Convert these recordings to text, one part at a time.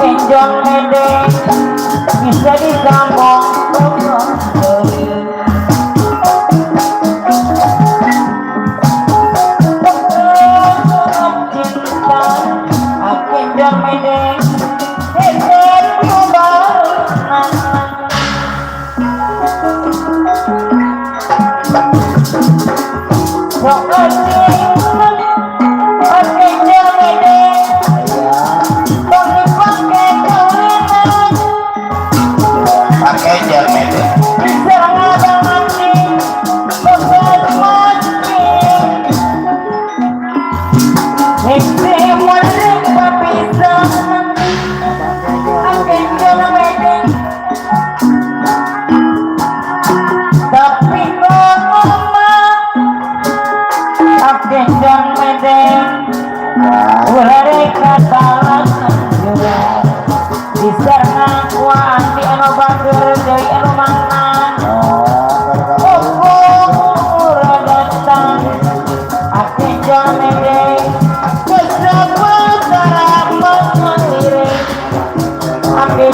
Kenjang medeng bisa disambung cinta kenjang medeng hebat kubaran sok kenjang medeng pakai gel medek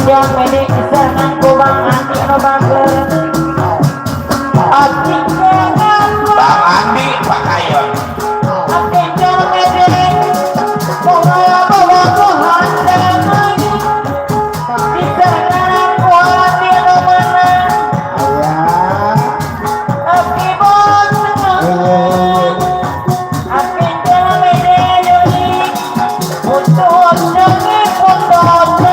Yang medek senang kubang anti no bager Ati jangan Bang Andi Pak Kayon Ati jangan medek Pokoknya bawa Tuhan dan lagi Di senang kuati no mana Ati bos Ati jangan medek Untuk jangan untuk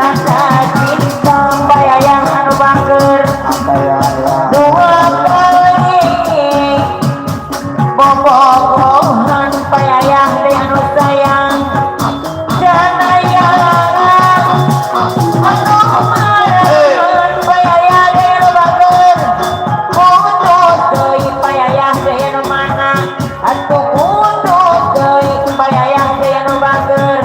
rasa cinta bayang anu bangker dua kali bobogohan bayang teh anu sayang dan ayang anu marahan bayang teh anu bangker putus deui bayang teh anu mana atuh putus deui bayang teh anu bangker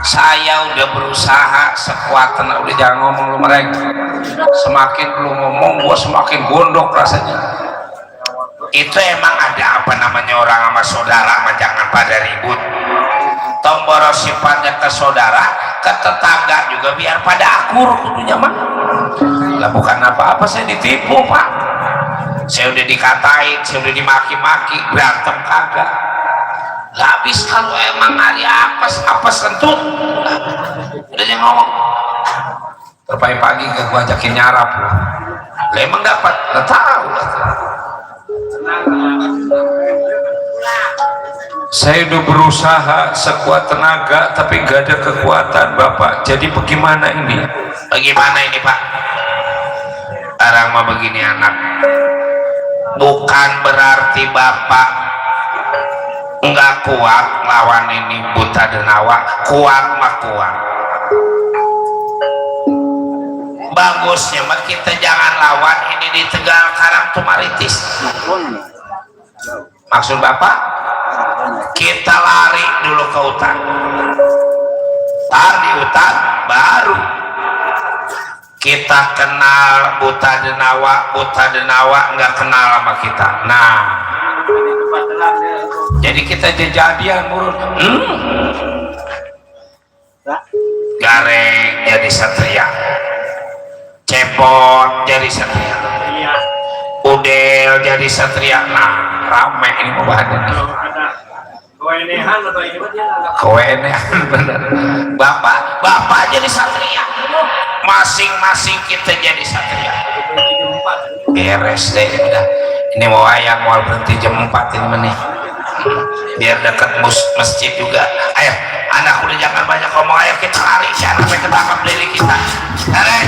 saya udah berusaha sekuat tenaga, udah jangan ngomong lu mereka, semakin lu ngomong gua semakin gondok rasanya. Itu emang ada apa namanya orang sama saudara mah jangan pada ribut, tomboro sifatnya ke saudara ke tetangga juga biar pada akur kudunya mah lah, bukan apa-apa saya ditipu pak, saya udah dikatain, saya udah dimaki-maki, berantem kagak. Lah habis kalau emang hari apes kentut udah yang ngomong pagi ke gua ajakin nyarap lah emang dapat nggak tahu saya udah berusaha sekuat tenaga tapi gak ada kekuatan bapak, jadi bagaimana ini pak? Sekarang mah begini anak, bukan berarti bapak enggak kuat lawan ini buta denawa, kuat mah kuat. Bagusnya mah kita jangan lawan ini di Tegal Karang Tumaritis. Maksud bapak kita lari dulu ke hutan, tar di hutan baru kita kenal buta denawa nggak kenal sama kita. Nah jadi kita jejadian murut, gareng jadi satria, cepot jadi satria, udel jadi satria. Nah rame ini pembahasan nih, kewenehan bener. Bapak jadi satria, masing-masing kita jadi satria. Beres deh udah, ini mau ayam mau berhenti jam 4 ini menit biar dekat masjid juga. Ayo anak udah jangan banyak ngomong, ayo kita lari sampai ke belakang diri kita. Lari.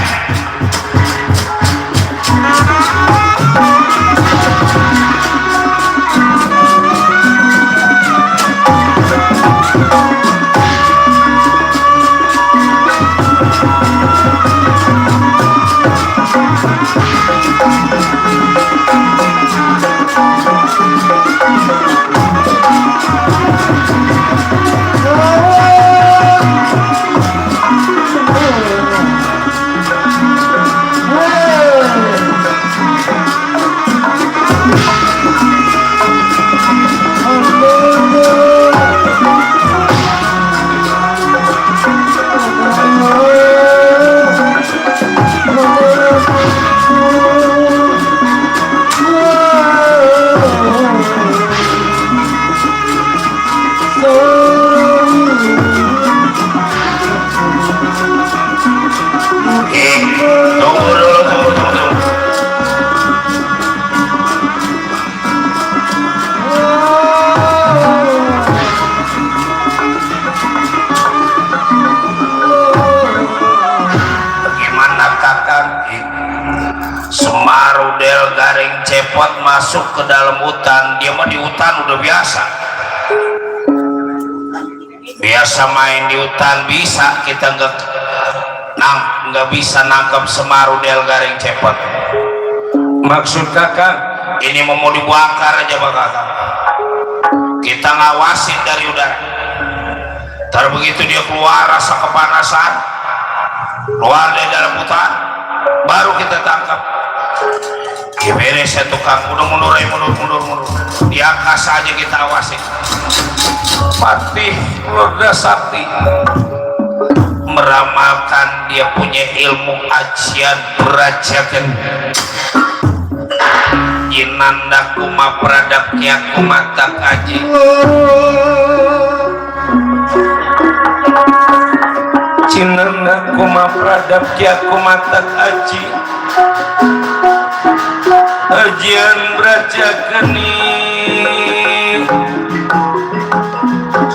Cepot masuk ke dalam hutan, dia mah di hutan udah biasa main di hutan, bisa kita nggak bisa nangkap Semarudel Garing Cepot. Maksud kakak ini mau dibakar aja pak kakak, kita ngawasin dari udara. Ntar begitu dia keluar rasa kepanasan, keluar dari dalam hutan, baru kita tangkap. Beres ya tukang, udah mundur, diangkat saja kita awasi. Patih Lurda Sakti meramalkan dia punya ilmu ajian berajakan. Jinanda kuma pradaknya kumatak aji, Jinanda kuma pradaknya kumatak aji, ajian berajakan nih,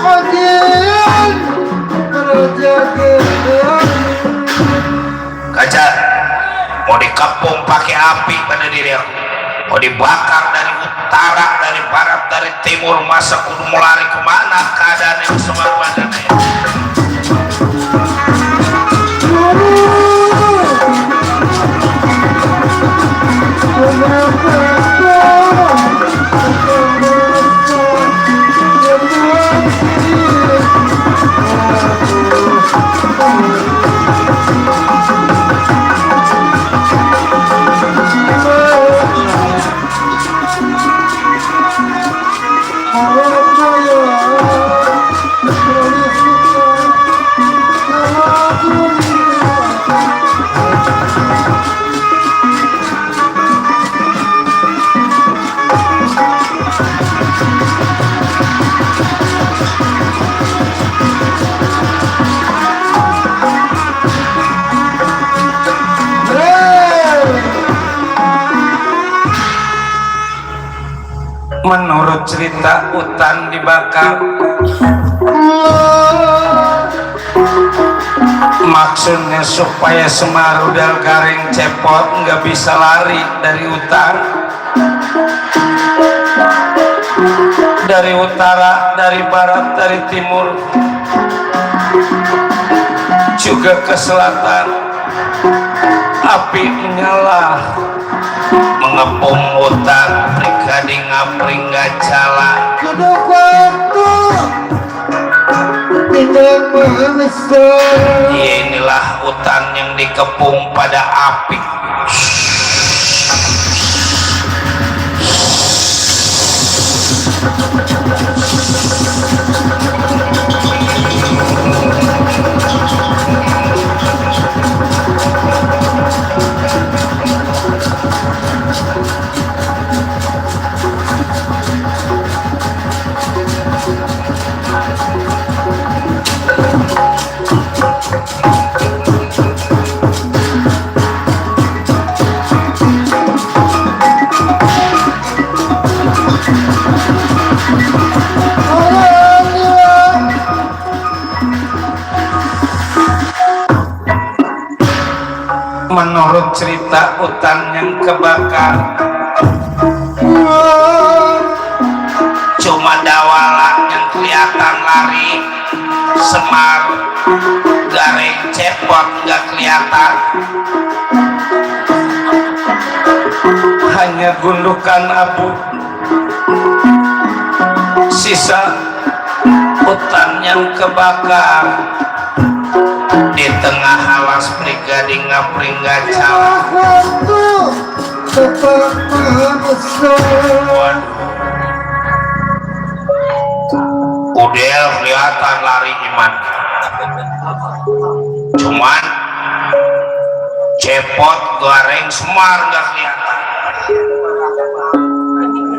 ajian berajakan. Kaca mau dikepung pakai api pada diri aku, mau dibakar dari utara, dari barat, dari timur, masa kudu mau lari kemana? Keadaan yang semua badannya menurut cerita hutan dibakar, maksudnya supaya Semarudel Garing Cepot nggak bisa lari dari hutan, dari utara, dari barat, dari timur, juga ke selatan. Api menyala mengepung hutan, prigadi ngapringga jala. Inilah hutan yang dikepung pada api. Menurut cerita hutan yang kebakar, cuma Dawala yang kelihatan lari, Semar Garing Cepot nggak kelihatan, hanya gundukan abu. Sisa hutan yang kebakar, di tengah alas prigadi ngapringga jala. Udel kelihatan lari iman, cuman Cepot Garing Semar nggak kelihatan.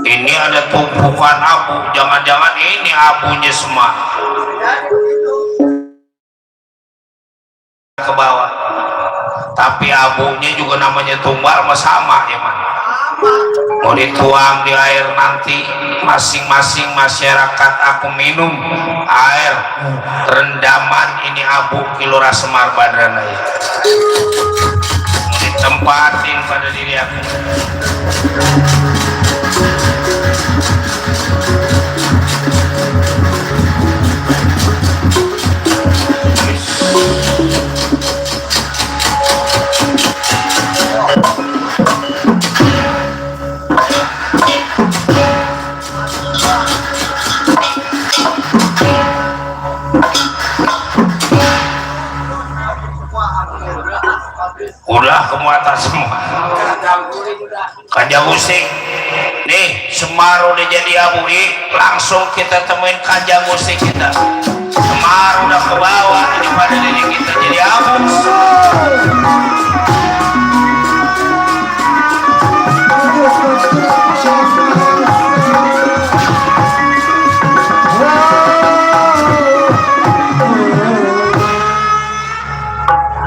Ini ada tumpukan abu, jangan-jangan ini abunya Semar ke bawah, tapi abunya juga namanya tumbal sama ya man. mau dituang di air nanti masing-masing masyarakat aku minum air rendaman ini abu kilora Semar Badrana ya. Ditempatin pada diri aku. Udah kemuatan semua kanjang musik nih Semar udah jadi abu langsung kita temuin kanjang musik kita. Semar udah ke bawah ini pada diri kita jadi abu.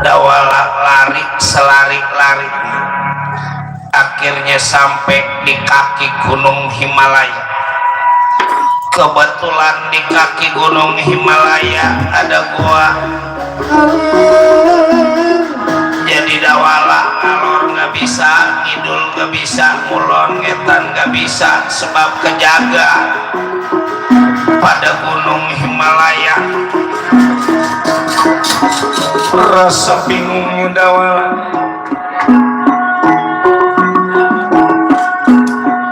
Dawala lari selari-lari akhirnya sampai di kaki gunung Himalaya. Kebetulan di kaki gunung Himalaya ada gua, jadi dawala ngalor nggak bisa, ngidul nggak bisa, ngulon ngetan nggak bisa sebab kejaga pada gunung Himalaya. Rasa bingungnya dawala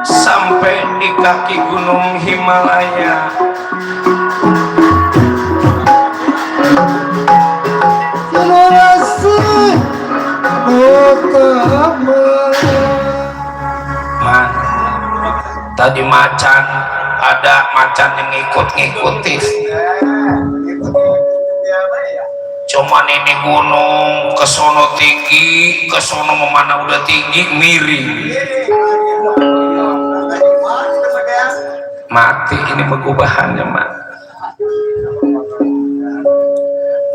sampai di kaki gunung Himalaya. Man, tadi macan ada macan yang ngikut-ngikutin. Cuman ini gunung kesono tinggi, kesono memana udah tinggi miring. Mati ini pegubahannya mak.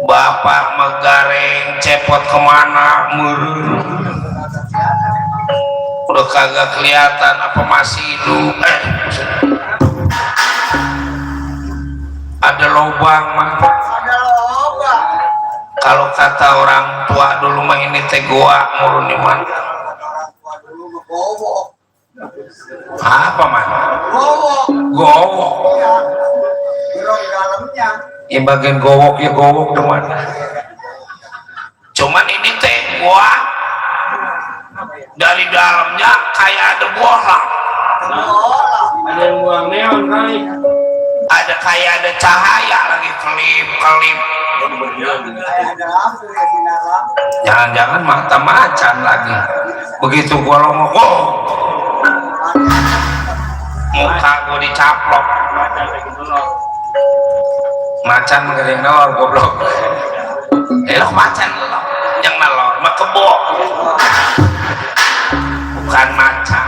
Bapak megareng cepot kemana murun. Udah kagak kelihatan apa masih hidup. Ada lubang mah. Kalau kata orang tua dulu mah ini teh goa murun di mana? Apa man? Gowok. Ya bagian gowok ya gowok di mana? Cuman ini teh goa dari dalamnya kayak ada bohlam. Ada yang buang neon kali. Ada kayak ada cahaya lagi kelip-kelip. Jangan-jangan mata macan lagi. Begitu gua ngomong, muka gua dicaplok. Macan gede nol goblok. Elok macan lo, yang nalor mah kebo. Bukan macan.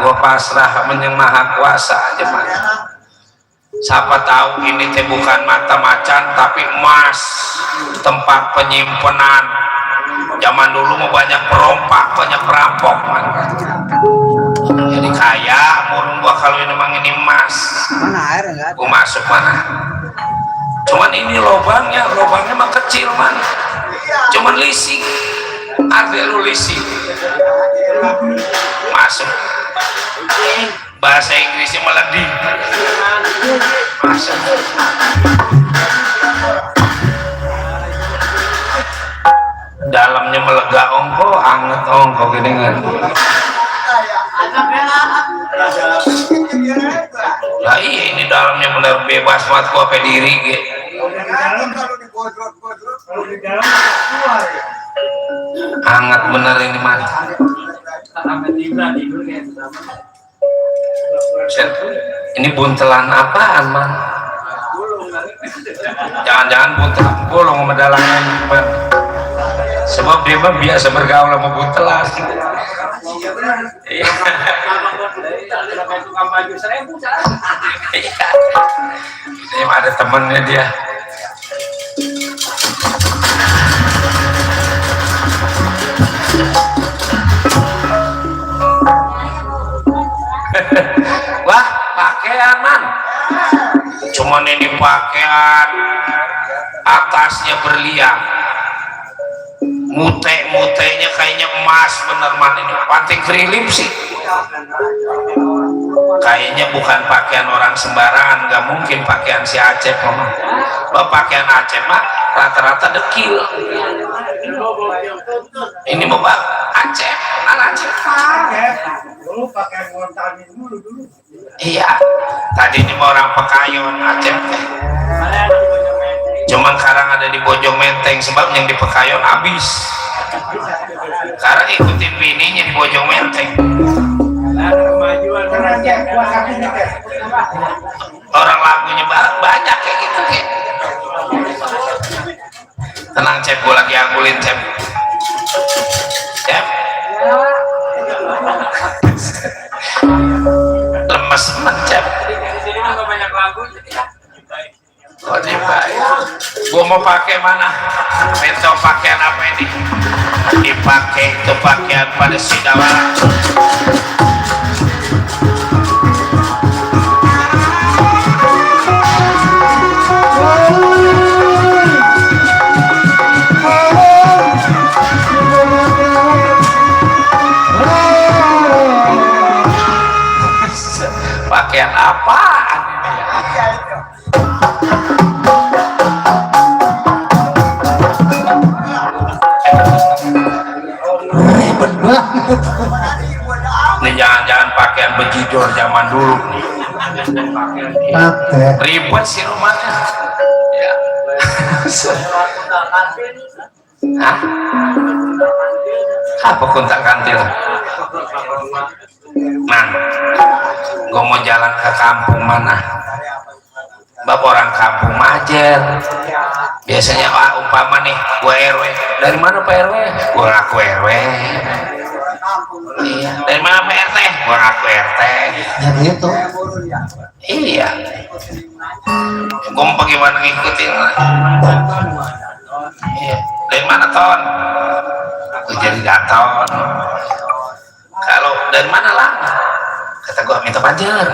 Gua pasrah menyang Maha Kuasa aja man. Siapa tahu ini teh bukan mata macan tapi emas, tempat penyimpanan. Zaman dulu mau banyak perompak, banyak perampok man. Jadi kaya murung gua kalau ini memang ini emas. Mana air enggak? Gua masuk mana? Cuman ini lubangnya mah kecil man. Cuman lising. Ada lu lising. Masuk. Bahasa Inggrisnya meledi. Masuk. Dalamnya melega ongko, anget ongko gini kan. Lah iya ini dalamnya bener bebas buat gua pediri gitu. Hangat bener ini man. Ini buntelan apaan man? Jangan-jangan buntelan bolong medalangan man. Sebab dia mah biasa bergaul sama buntelan. Iya. Ini ada temennya dia. cuman ini pakaian atasnya berlian, mutenya kayaknya emas bener man, ini panting krilim sih kayaknya, bukan pakaian orang sembarangan, nggak mungkin pakaian si Acep mah. Pakaian Acep mah rata-rata dekil. Ini bapak Acep, Acep dulu pakai montanin dulu. iya, tadi ini mau orang Pekayon Acep, cuman sekarang ada di Bojong Menteng, sebab yang di Pekayon habis. Sekarang ikutin bininya di Bojong Menteng. Kemajuan Orang lagunya banyak kayak gitu kayak. Tenang Cep, gue lagi angkulin Cep. Cep. Lemes banget Cep. Oh dibaik. Gue mau pakai mana? Minta pakaian apa ini? Dipakai itu pakaian pada Sidawara. Pakaian apaan ini ya? ribet banget. Ini jangan-jangan pakaian bejidor zaman dulu nih. Ribet sih rumahnya ya. Hah? Apa kontak kantil? Man, gue mau jalan ke kampung mana? Bapak orang kampung Majer. Biasanya umpama nih, gue RW. Dari mana Pak RW? Gue ngaku RW. Iya. Dari mana Pak RT? Gue ngaku RT. Jadi itu. Iya. Gue mau bagaimana ngikutin? Iya. Dari mana Ton? Aku jadi Gaton. Kalau dari mana lah? Kata gue minta Banjar.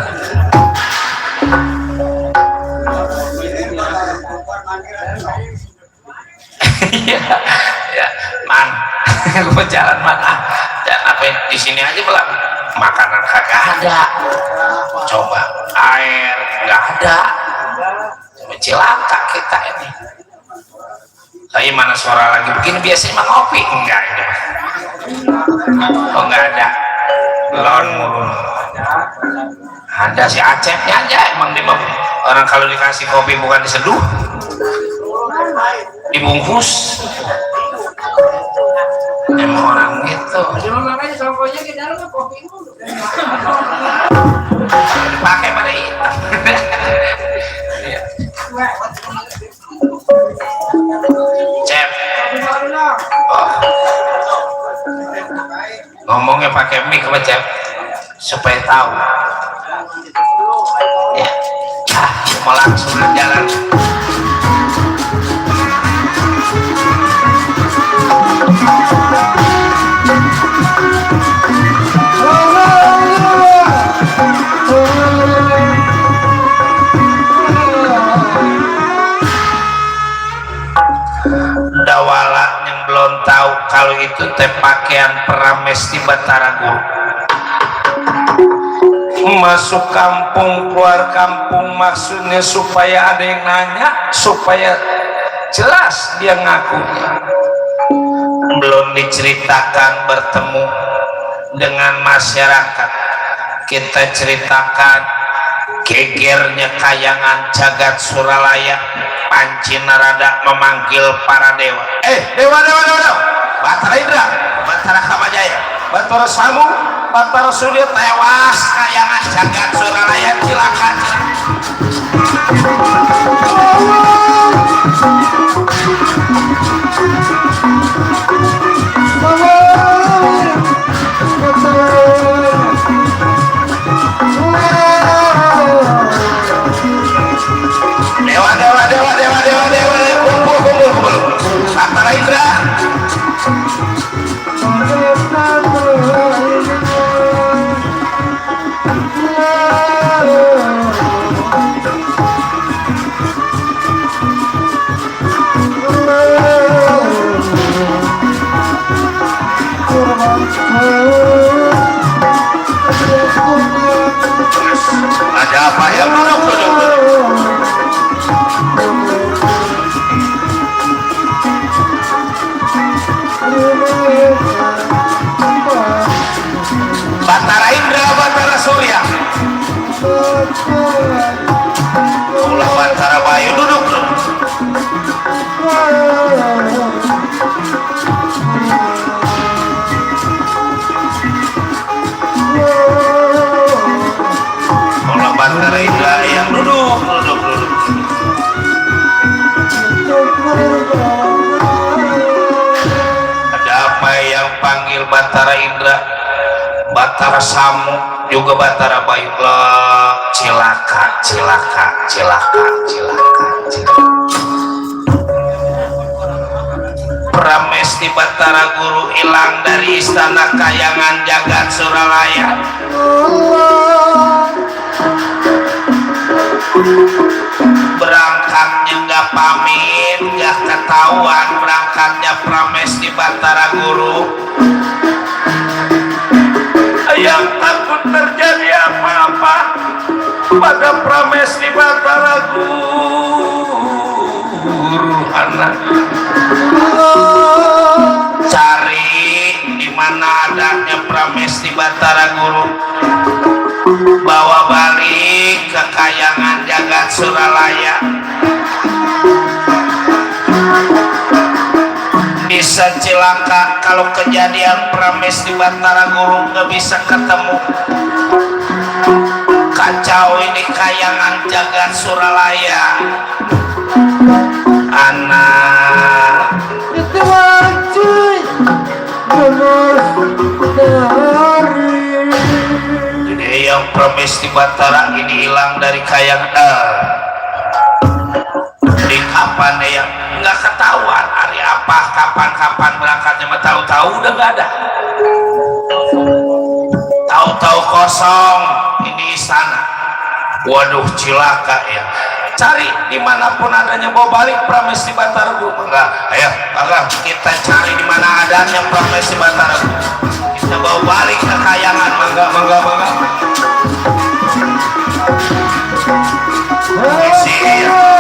Iya, ya, man, gue jalan mana? Jalan apa? Di sini aja belum. Makanan kagak ada. Coba air nggak ada. Coba cilaka kita ini. Tapi mana suara lagi begini biasanya mah ngopi enggak ini? Oh nggak ada. Lon mulu. Ada si Acepnya aja emang di orang kalau dikasih kopi bukan diseduh, dibungkus. Emang orang gitu. Dipakai pada hitam. Cep. Oh. Ngomongnya pakai mic apa Cep? Supaya tahu. Ya. Mau langsung jalan. Dawala yang belum tahu kalau itu teh pakaian Pramesti Bataragu. Masuk kampung keluar kampung maksudnya supaya ada yang nanya, supaya jelas dia ngakunya. Belum diceritakan bertemu dengan masyarakat, kita ceritakan gegernya kayangan jagat Suralaya. Panci Narada memanggil para dewa. Dewa Batara Indra, Batara Kamajaya, Batara Samu, Batara Surya tewas kayangan jagat Suralaya, silakan. Kumpul. Batara Indra. Batara Indra, Batara Samu, juga Batara Bayulah. Cilaka. Pramesti Batara Guru hilang dari istana Kayangan Jagat Suralaya. Berangkatnya nggak pamit, nggak ketahuan berangkatnya Pramesti Batara Guru. Yang takut terjadi apa-apa pada Pramesti Batara Guru anak. Cari di mana adanya Pramesti Batara Guru, bawa balik ke Kayangan Jagat Suralaya. Bisa cilaka kalau kejadian Pramesti Batara Guru nggak bisa ketemu. Kacau ini Kayangan Jagat Suralaya. Anak itu wajib jadi yang Pramesti Batara ini hilang dari Kayangan di kapan ya nggak ketahuan hari apa kapan berangkatnya mah tahu-tahu udah nggak ada, tahu-tahu kosong ini istana. Waduh cilaka ya. Cari dimanapun adanya, bawa balik Pramesti Batara Guru. Enggak, ayo kita cari di mana adanya Pramesti Batara Guru, kita bawa balik ke Kayangan. Mangga isi ya.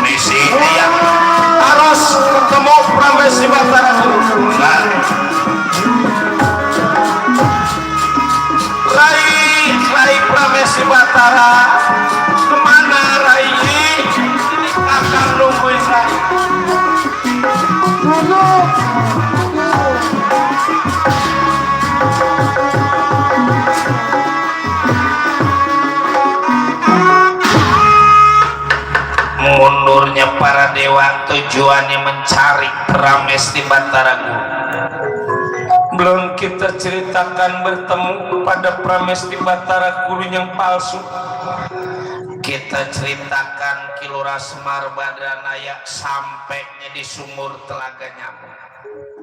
Misi ya harus ketemu Pramesti Batara Guru. Rai Pramesti Batara kemana Rai? Ini kakak nungguin Rai. Mundurnya para dewa tujuannya mencari Pramesti Batara Guru. Belum kita ceritakan bertemu pada Pramesti Batara Guru yang palsu. Kita ceritakan Kilora Semar Badranaya sampainya di sumur Telaga Nyamuk.